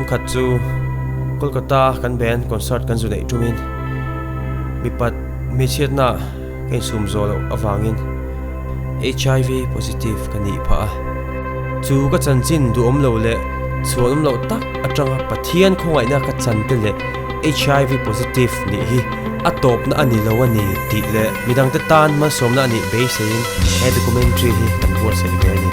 Tum khat chu Kolkata kan band concert kan zu neih tumin mipat hmeichhiatna ka insum zawh loh avangin HIV positive ka nih phah a. Chu ka chanchin duhawm lo leh chhuanawm loh tak atanga Pathian khawngaihna ka chan te leh HIV positive nih hi a tawpna a ni lo a ni tih leh midangte tan malsawmna a nih beiseiin he documentary hi kan buatsaih ve a ni.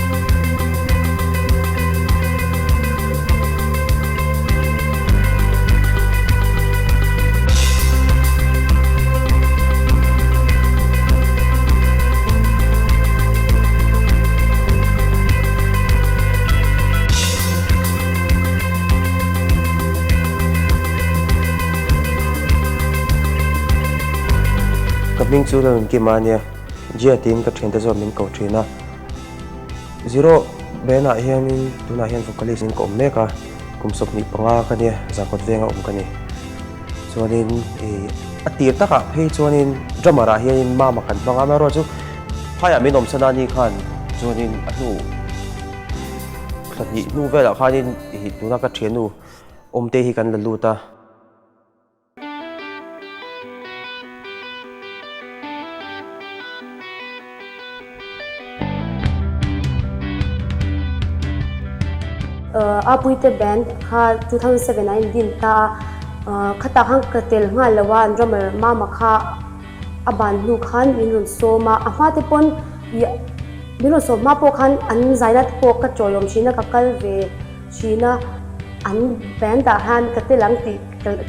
Ka hming chu Lalnunkim a nia, Jia tiin ka thiante zawk min ko thin a. Zero band ah hianin tunah hian vocalist in ka awm mek a, kum 25 ka nia, Zarkawt venga awm ka ni. Chuanin ih a tir takah phei chuanin drummer ah hianin Mama kan hmang a, amaherawhchu phaiah min awmsan a ni khan chuanin a hnu thla hnih hnu velah khanin ih tuna ka thiannu awmte hi kan la lut a. Apuite band kha 2007 ah in din ta a, khatah khan ka tel nghal lo a, an drummer Mama kha a ban hnu khan min rawn sawm a, a hma te pawn min rawn sawm hma pawh khan an zaina te pawh ka tawlawm thin a, ka kal ve thin a, an band ah khan ka tel ang tih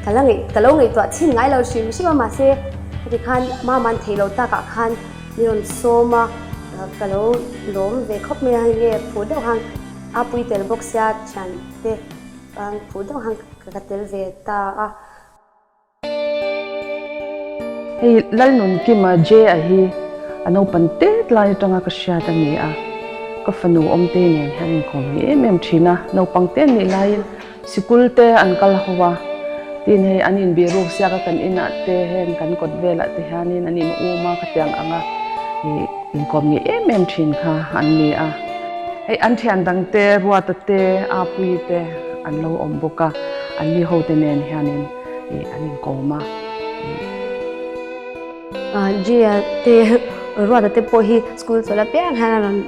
ka la ngaih ka lo ngaihtuah chhin ngai lo hrim hrim a, mahse heti khan Mama an theih loh takah khan min rawn sawm a, ka lo lawm ve khawp mai a, hei nge phur deuh khan a pui tel bawk sia thian te khan phur deuh khan ka tel ve ta a. Hei Lalnunkima J-a hi a naupang tet lai atanga ka hriat a ni a, ka fanu awmte nen hian inkawm ve em em thin a, naupang te an nih laiin sikul te an kal ho a, tin hei an inbih ruk siak a kan inah te heng kan kawt velah te hianin an in um a khatiang anga ih inkawm ngei em em thin kha an ni a. Hei an thian dang te Ruata te Apuii te an lo awm bawk a, anni ho te nen hianin ih an inkawm a ih. Jia te Ruata te pawh hi school chawlh apiang hian a rawn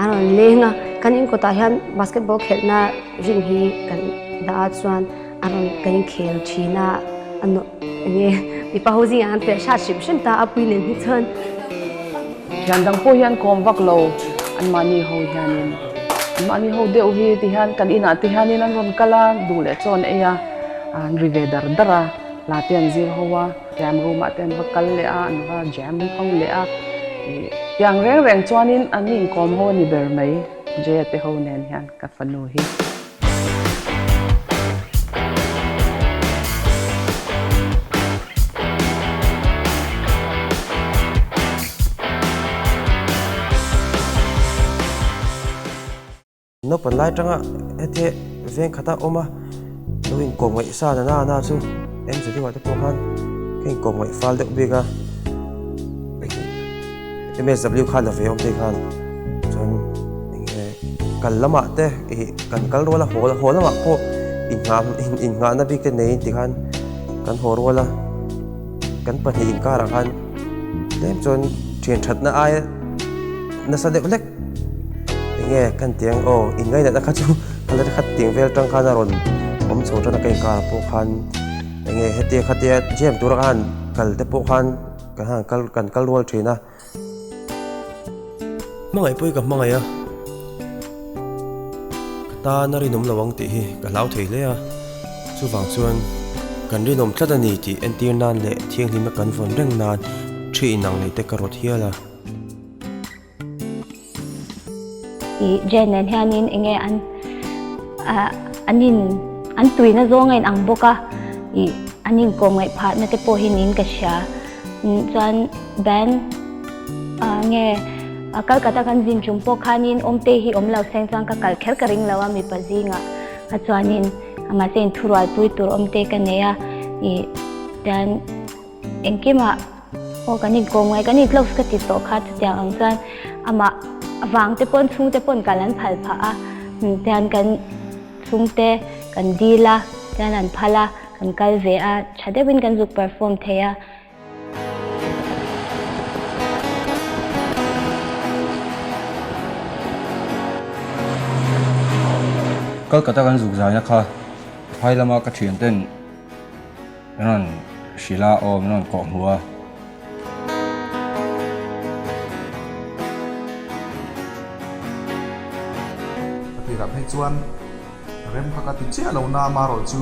a rawn leng a, kan inkawtah hian basketball khelhna ring hi kan dah a chuan a rawn kan inkhel thin a, a nawh enge mipa ho zingah an pelh hrat hrim hrim ta a pui nen hi chuan. Thian dang pawh hian kawm vak lo anmahni ho hianin anmahni ho deuh hi ti hian kan inah te hianin an rawn kal a, duh leh chaw an ei a, an ri ve dar dar a, hla te an zir ho a, jam room ah te an va kal leh a, an va jam ho leh a, ih tiang reng reng chuanin an inkawm ho a ni ber mai Jaya te ho nen hian ka fanu hi. Naupang lai tanga heti veng khata awm a, lo inkawm ngaih sa na na na chu MZU ah te pawh khan ka inkawm ngaih fal deuh bik a, MSW khan a ve awm te khan chuan enge kal lamah te ih kan kal rual a haw haw lamah pawh inngah innghahna bik te neiin tikhan kan haw rual a, kan pahnih inkarah khan tlem chuan thian thatna aia nasa deuh hlek enge kan ti ang aw inngainatna kha chu ka la khat tih vel tang khan a rawn awm chho tan a ka inkarah pawh khan enge hetia khatia jam tura khan kal te pawh khan Kan han kal kan kal rual thin a. Hmangaih pawh hi ka hmangaih a. Ka tan a rinawm lo ang tih hi ka hlau thei hle a. Chuvang chuan kan rinawm tlat a ni tih entir nan leh thianghlimna kan vawn reng nan thi inang nei te ka rawt hial a. I Jane nen hianin enge an an in an tuina zawng a inang bawk a i an inkawm ngaih phahna te pawh hi niin ka hria chuan band nge Calcutta kan zin chung pawh khanin awmte hi awm lo seng chuan ka kal kher ka ring lo a mipa zingah a chuanin mahse inthurualpui tur awmte ka nei a i chuan Engkimah aw kan inkawm ngai kan in-close ka ti tawh kha chutiang ang chuan amah vang te pawn chhungte pawn kal an phal phah a tihian kan chhungte Kan dil a, tian an phal a, kan kal ve a, tha deuhin kan zuk perform thei a. Kolkata kan zuk zaina kha phai lama ka thian ten min rawn hrilh a, aw min rawn kawh hmuh a. Ka tirah phei chuan rem kha ka ti chiah lo na amarawh chu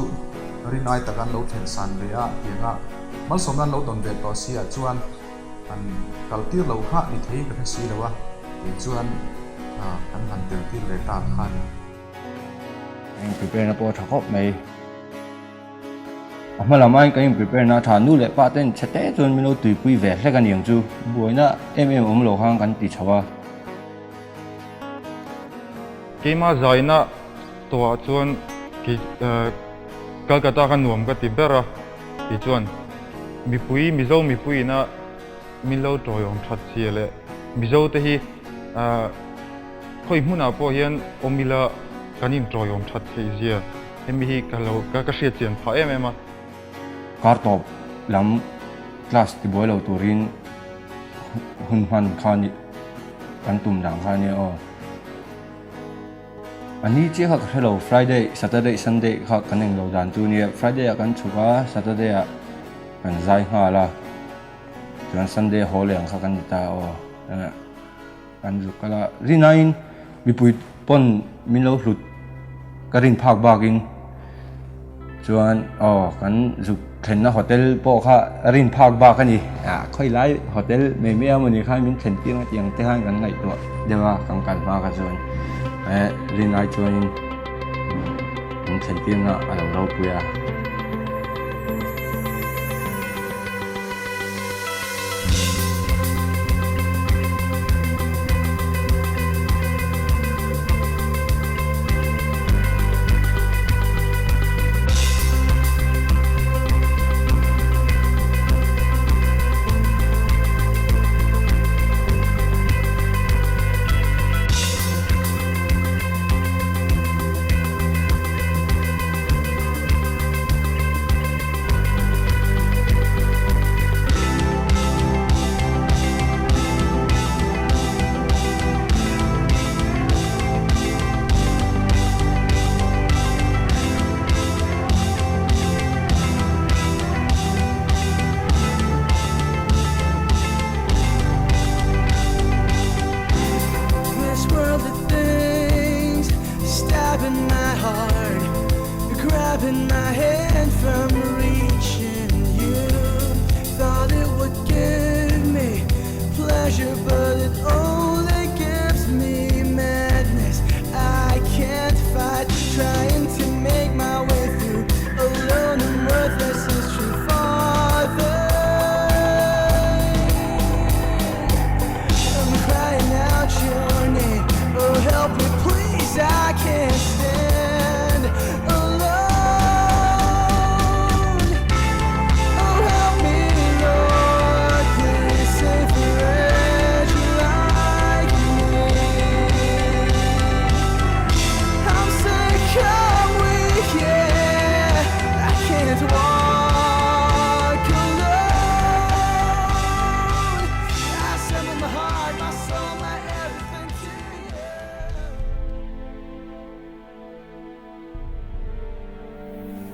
rinai tak an lo thlen san ve a tianga malsawmna an lo dawn ve tawh si ah chuan an kal tir lo kha ni thei ka hre si lo a tih chuan kan han tel tir ve ta kha a ni. Eng prepare na pawh a tha khawp mai. A hma lam aiin kan in prepare na a tha, nu leh pa ten chhe te chuan min lo tuipui ve hlek a niang chu, buaina em em awm lo khan kan ti chho a. Keimah zaina tawhah chuan kei Calcutta kha nuam ka ti ber a tih chuan mipui Mizo mipuiin a min lo tawiawm that chhia leh Mizo te hi khawi hmunah pawh hian awm ila kan intawiawm that theih zia hemi hi ka lo ka hriat chian phah em em a. Kar tawp lam class tibuai lo turin hun hman kha ni kan tum dan kha nia aw. A ni chiah kha ka hre lo Friday, Saturday, Sunday kha kan englo dan chu nia Friday ah kan chhuk a Saturday ah kan zai nghal a chuan Sunday haw leh ang kha kan ni ta aw. Kan zuk kal a, rinain mipui pawn min lo hlut ka rin phak bakin chuan aw kan zuk thlenna hotel pawh kha rin phak bak a ni. Ah khawi lai hotel mai mai a mawni khan min thlen tir ang tiang te khan kan ngaihtuah deuh a, kan kal hma kha chuan eh rinai chuanin min thlen tirna a lo ropui a.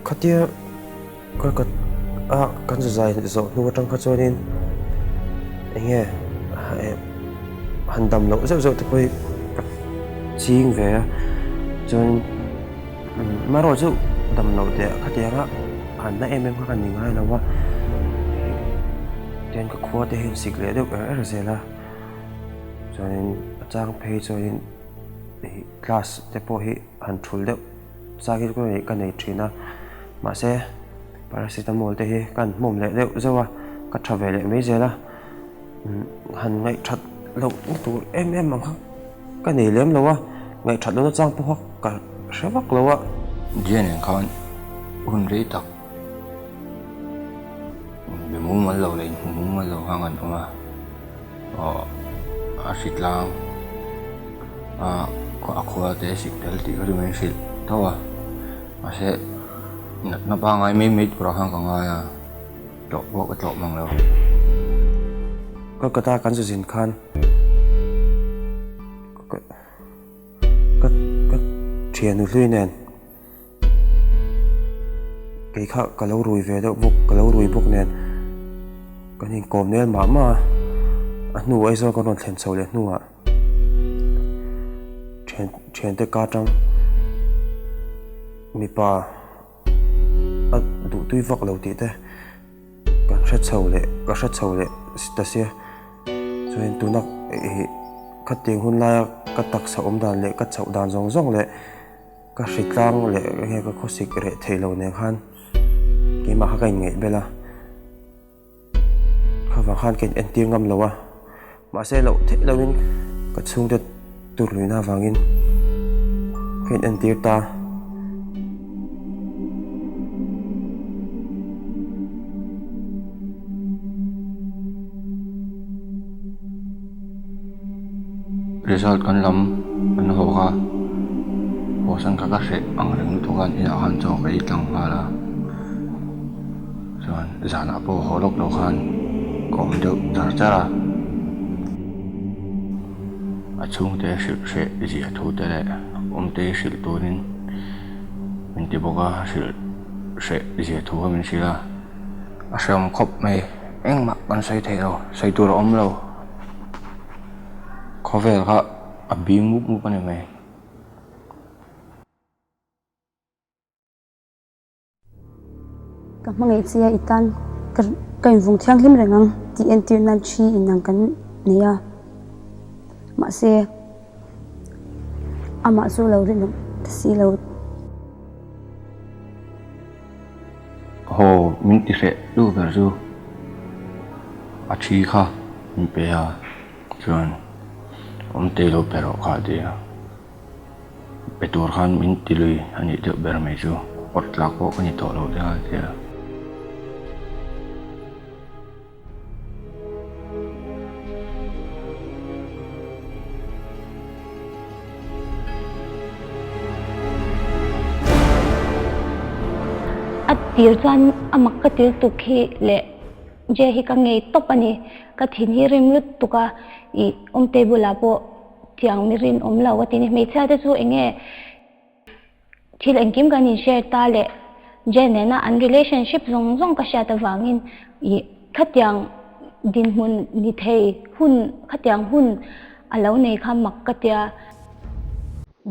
Khatia ka a kan zai zawh hnu atang kha chuanin eng nge han dam loh zeuh zeuh te pawh hi ka ching ve a chuan marawh chu dam loh teh khatianga han na em em kha ka ni ngai lo a tian ka khua te hi an sik leh deuh er er zel a chuanin a chang phei chuanin class te pawh hi han thul deuh Zak hi ka nei thin a, mahse paracetamol te hi ka han hmawm leh deuh zeuh a, ka tha ve leh mai zel a, han ngaihthat loh na tur em em ang kha ka nei lem lo a, ngaihthat lohna chang pawh kha ka hre vak lo a. Dian nen khan hun rei tak be mumal lo leh inhmu mumal lo khan kan awm a. Aw a hritlang a a khua te a sik tel tih kha chu min hrilh tho a. Mahse natna pangngai mai mai turah khan ka ngai a, tlawh pawh ka tlawh mang lo. Kolkata kan zu zin khan ka ka ka thian hlui nen Kei kha ka lo rui ve deuh bawk, ka lo rui bawk nen kan inkawm nel mah mah a, a hnu Aizawl kan rawn thlen chho leh hnuah thian thiante ka atang mipa a duhtui vak lo tih te kan hre chho leh ka hre chho leh ta sia chuan tuna ih khatiang hun laia ka taksa awm dan leh ka chhoh dan zawng zawng leh. Ka hritlang leh nge ka khawsik reh theih lo nen khan keimah kha ka inngaih bel a, kha vang khan ka in entir ngam lo a, mahse loh theih loin ka chhungte tur luihna avangin ka in entir ta. Result kan lam an haw a, haw san kha ka hreh ang reng lutuk a, inah khan chaw ka ei tlang nghal a, chuan zanah pawh haw lawk loh khan ka awm deuh char char a, a chhungte hrilh hreh zia thu te leh awmte hrilh turin min ti bawk a, hrilh hreh zia thu kha min hrilh a. A hreawm khawp mai, engmah kan sawi thei lo, sawi tur a awm lo. Khawvel kha a bing mup mup a ni mai. Ka hmangaih che a i tan ka ka invung thianghlim reng ang tih entir nan thi inang kan nei a, mahse amah chu lo rinawm ta si lo. Haw min ti hreh duh ber chu a thi kha min pe a chuan awm tei lo pe rawh kha a ti a, pe tur khan min ti lui a nih deuh ber mai chu awrh tlak pawh ka ni tawh lo te a ti a. A tir chuan a mak ka til tuk hi leh Jay hi ka ngei tawp a ni. Ka thin hi rim lutuk a, ih awmtei bulah pawh tiang mi rinawm lo ka ti ni. Hmeichhia te chu eng nge Thil engkim kan in share ta leh Jen nena an relationship zawng zawng ka hriat avangin ih khatiang dinhmun ni thei hun khatiang hun a lo nei kha mak ka tia.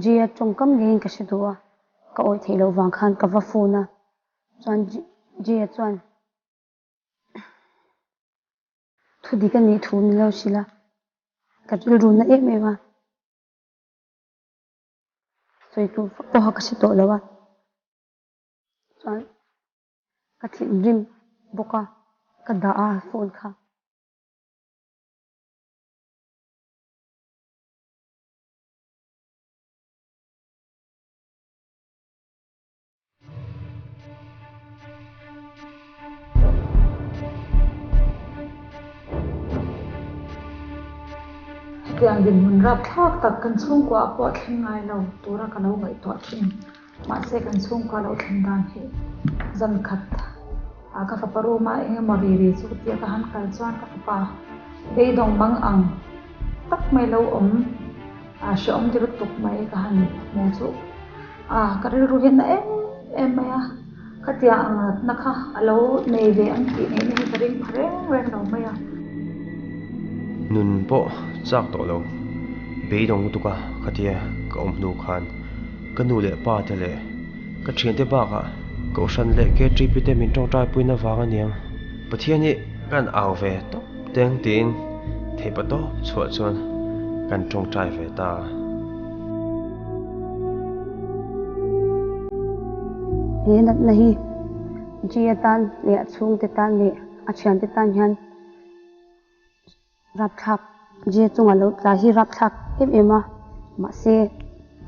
Jia tawngkam ngeiin ka hre duh a, ka awih theih loh vang khan ka va phone a, chuan Jia chuan thu dik a nih thu min lo hrilh a, ka rilru na em em a. Sawi tur vak pawha ka hre tawh lo a, chuan ka thinrim bawk a, ka dah a phone kha. Hetiang dinhmun rapthlak tak kan chhungkuaah pawh a thleng ngai lo tura ka lo ngaihtuah thin. Mahse kan chhungkua lo thlen dan hi zan khat ah ka fapa room a eng emaw ri ri chu tia ka han kal chuan ka fapa beidawng bang ang tak mai lo awm a hrehawm ti lutuk mai ka han hmu chu a ka rilru hian na em em mai a khatiang ang natna kha a lo nei ve ang tih neihna hi ka ring pha reng reng lo mai a. Nun pawh chak tawh lo beidawng lutuk a khatia ka awm hnu khan ka nu leh pa te leh ka thiante bakah Kohhran leh KTP te min tawngtai puina vang aniang Pathian hi kan au ve tawp. Teng tiin theihpa tawp chhuah chuan kan tawngtai ve ta. He natna hi Gia tan leh a chhungte tan leh a thiante tan hian rapthlak Gia chunga lo tla hi rapthlak em em a, mahse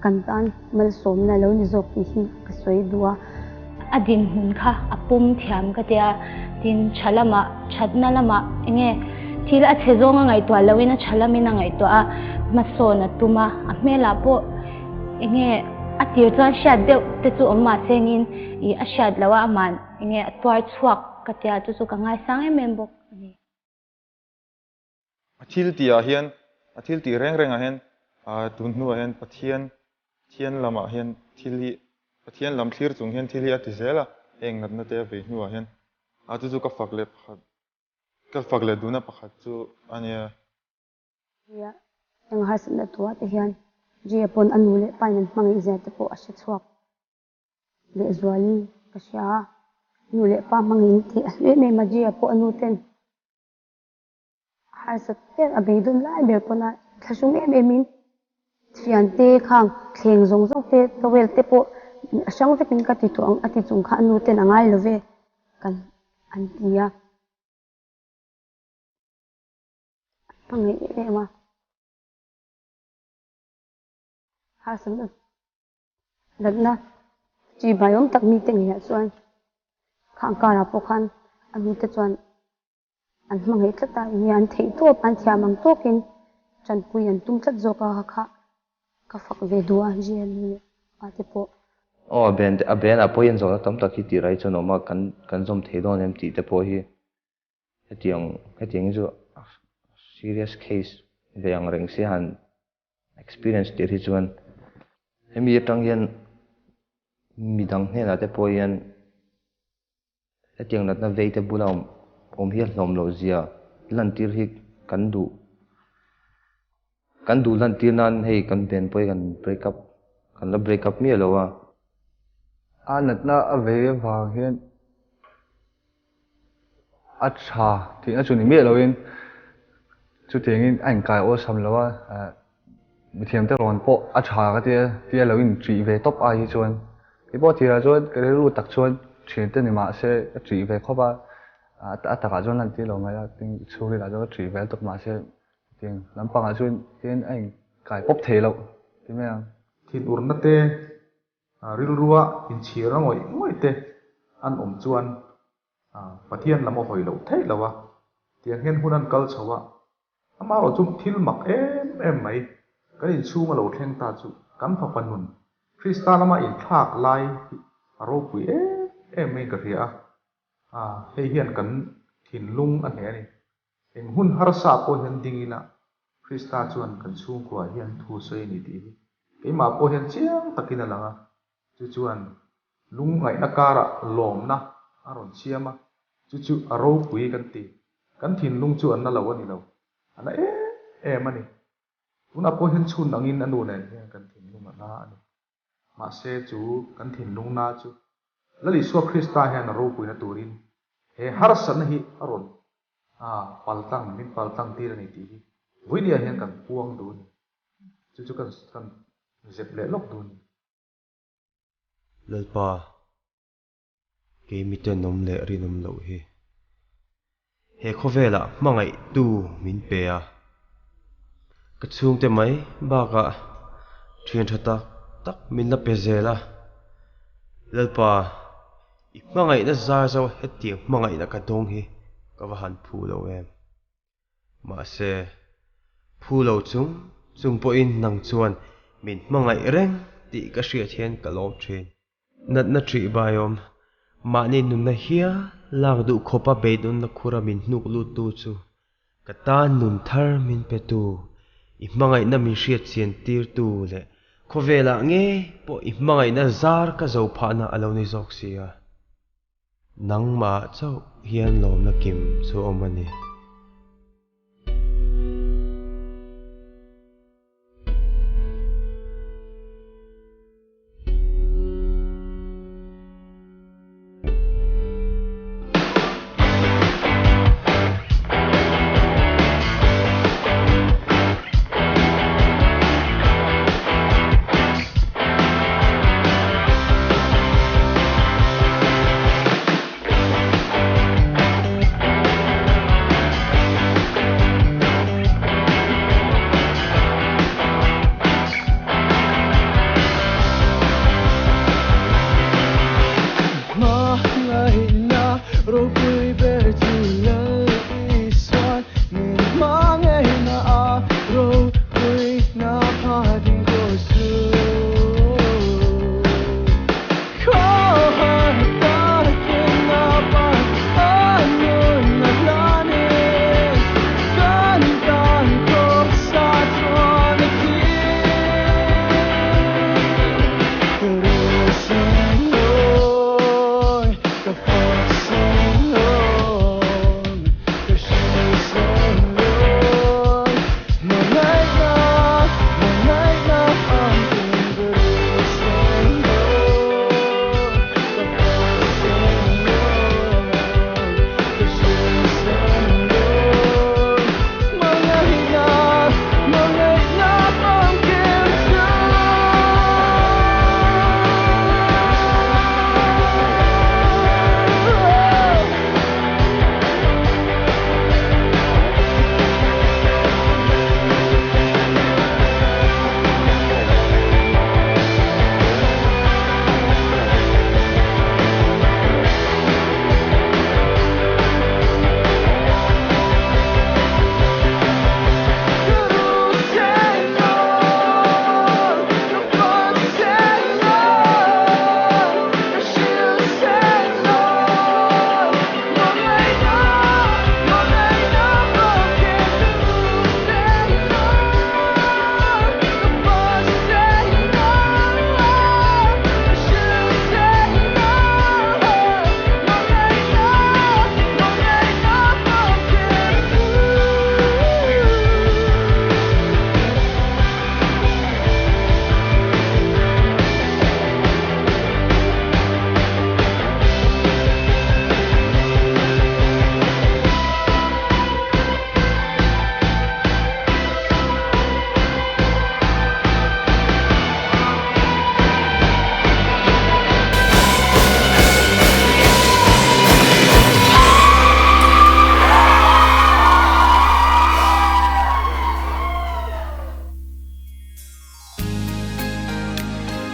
Kan tan malsawmna lo ni zawk tih hi ka sawi duh a. A dinhmun kha a pawm thiam ka tia, tin tha lamah, thatna lamah eng nge thil a chhe zawng a ngaihtuah loin a tha lamin a ngaihtuah a, hmasawn a tum a, a hmelah pawh eng nge A tir chuan hriat deuh te chu awm mah sengin ih a hriat loh a, amah enge a tuar chhuak ka tia chu chu ka ngaisang em em bawk a ni. A thil tih ah hian, a thil tih reng reng ah hian tun hnuah hian Pathian Pathian lamah hian thil hi Pathian lam thlir chung hian thil hi a ti zel a, heng natna te a vei hnuah hian a chu chu ka fak leh pakhat ka fak leh duhna pakhat chu a nia. Nia, eng harsatna tuah te hian Jia pawn a nu leh pa in an hmangaih zia te pawh a hre chhuak lehzualin ka hria a, nu leh pa hmangin tih a hlu em em a, Jia pawh a nu ten harsat ber a beidawn lai ber pawn a thlahrung em em in thiante khang thleng zawng zawng te towel te pawh a hrang vek in ka ti tawh ang a ti chung kha a nu ten a ngai lo ve kan an ti a. A hmangaih em em a. Harsatna natna chi baiawm tak mite ngeiah chuan khang karah pawh khan a nute chuan an hmangaih tlat a, enge an theih tawp an thiam ang tawkin tanpui an tum tlat zawk a kha ka fak ve duh a GMU leh pa te pawh. Aw a ben a ben ah pawh hian zawhna tam tak hi tih rai chuan a awm a, kan kan zawm thei dawn em tih te pawh hi Hetiang hetiang hi chu serious case ve ang reng sia han experience tir hi chuan hemi atang hian midang hnenah te pawh hian hetiang natna vei te bula awm awm hi a hlawm loh zia lantir hi kan duh kan duh lantir nan hei kan ben pawh hi kan break up kan la break up miah lo a. A natna a vei avang hian A tha tihna chu ni miah loin chutiangin a inkai awlsam lo a, mithiamte rawn pawh a tha ka tia tia lo inṭih ve tawp ai hi chuan kei pawh tirah chuan ka rilru tak chuan ṭhiante ni mah se ka ṭih ve khawp a, a takah chuan lan tir lo mai a, tin chhungrilah chuan ka ṭih ve lutuk mah se chutiang lampangah chuan hian a inkai pawp thei loh ti mai ang. Thinurna te Rilrua inchhir a ngawih ngawih te an awm chuan Pathian lam a hawi loh theih lo a, tiang hian hun an kal chho a, amaherawh chu thil mak em em mai kan inchhung a lo thleng ta chu kan fapa nun Krista lama inthlak lai hi a ropui em em maiin ka hria a, hei hian kan thinlung a hneh a ni. Eng hun harsa pawh hian ding ila Krista chuan kan chhungkua hian thu sawi a ni tih hi keimah pawh hian chiang takin a lang a, chu chuan lungngaihna karah lawmna a rawn siam a, chu chu a ropui kan ti. Kan thinlung chu a na lo a ni lo, a na em em a ni. Tunah pawh hian chhun angin a nu nen hian kan thinlung a na a ni. Mahse chu kan thinlung na chu Lal Isua Krista hian a ropuina turin he harsatna hi a rawn paltlang, min paltlang tir a ni tih hi vawinia hian kan puang duh a ni. Chu chu kan kan zep leh lawk duh a ni. Lalpa, kei mitenawm leh rinawm loh hi he khawvelah hmangaihtu min pe a, ka chhungte mai bakah thian tha tak tak min la pe zel a, Lalpa, i hmangaihna zar zo hetiang hmangaihna ka dawng hi ka va han phu lo em. Mahse, phu lo chung chung pawhin nang chuan min hmangaih reng tih ka hriat hian ka lawm thin. Natna ṭih baiawm, mahni nunna hial lak duh khawpa beidawnna khura min hnuk luttu chu ka tan nun thar min petu, i hmangaihna min hriat chian tirtu leh khawvelah ngei pawh i hmangaihna zar ka zo phahna a lo ni zawk si a. Nangmah chauh hian lawmna kim chu awm a ni.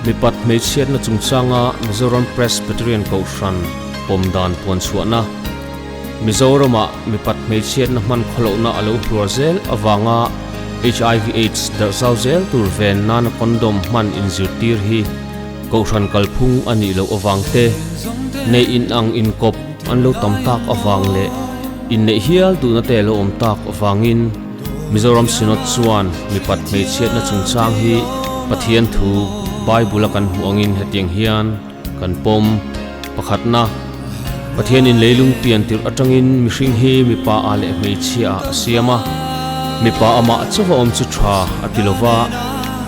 Mipat hmeichhiatna chungchanga Mizoram Presbyterian Kohhran pawm dan puanchhuahna, Mizoramah mipat hmeichhiatna hman khawlohna a lo hluar zel avanga hiv aids darh zau zel tur ven nana condom hman inzirtir hi Kohhran kalphung a nih loh avang te, neih inang inkawp an lo tam tak avang leh inneih hial duhna te lo awm tak avangin Mizoram Synod chuan mipat hmeichhiatna chungchang hi Pathian thu Bible a kan hmuh angin hetiang hian kan pawm. Pakhatna, Pathianin leilung pian tirh atangin mihring hi mipa ah leh hmeichhia ah a siam a, mipa amah chauha awm chu tha a ti lova,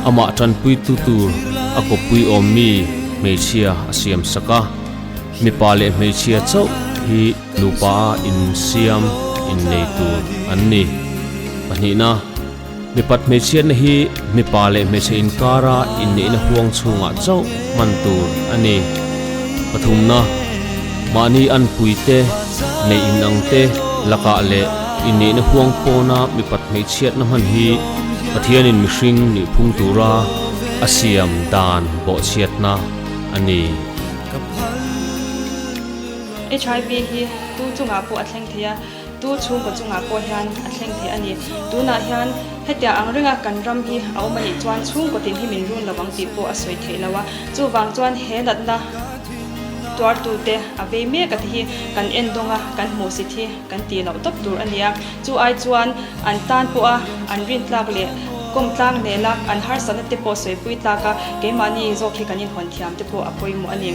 amah tanpuitu tur a kawppui awm mi hmeichhia a siam sak a, mipa leh hmeichhia chauh hi nupa a insiam innei tur an ni. Pahnihna, Mipat hmeichhiatna hi mipa leh hmeichhe inkara inneihna huang chhungah chauh hman tur a ni. Pathumna, Mahni anpuite, neih inangte lakah leh inneihna huang pawna mipat hmeichhiatna hman hi Pathianin mihring nihphung tura a siam dan bawhchhiatna a ni. Hiv hi tu chungah pawh a thleng thei a. Tu chhungkaw chungah pawh hian a thleng thei a ni. Tunah hian hetia ang ringa kan ram hi a awm a nih chuan chhungkaw tin hi min run lo ang tih pawh a sawi theih lo a. Chuvang chuan he natna tuartute a vei mek a te hi kan en dawng a, kan hmuhsit hi kan tih loh tawp tur a ni a. Chu ai chuan an tan pawha an rintlak leh kawmtlang nela an harsatna te pawh sawipui tlak a, keimahni zawk hi kan inhawn thiam te pawh a pawimawh a ni.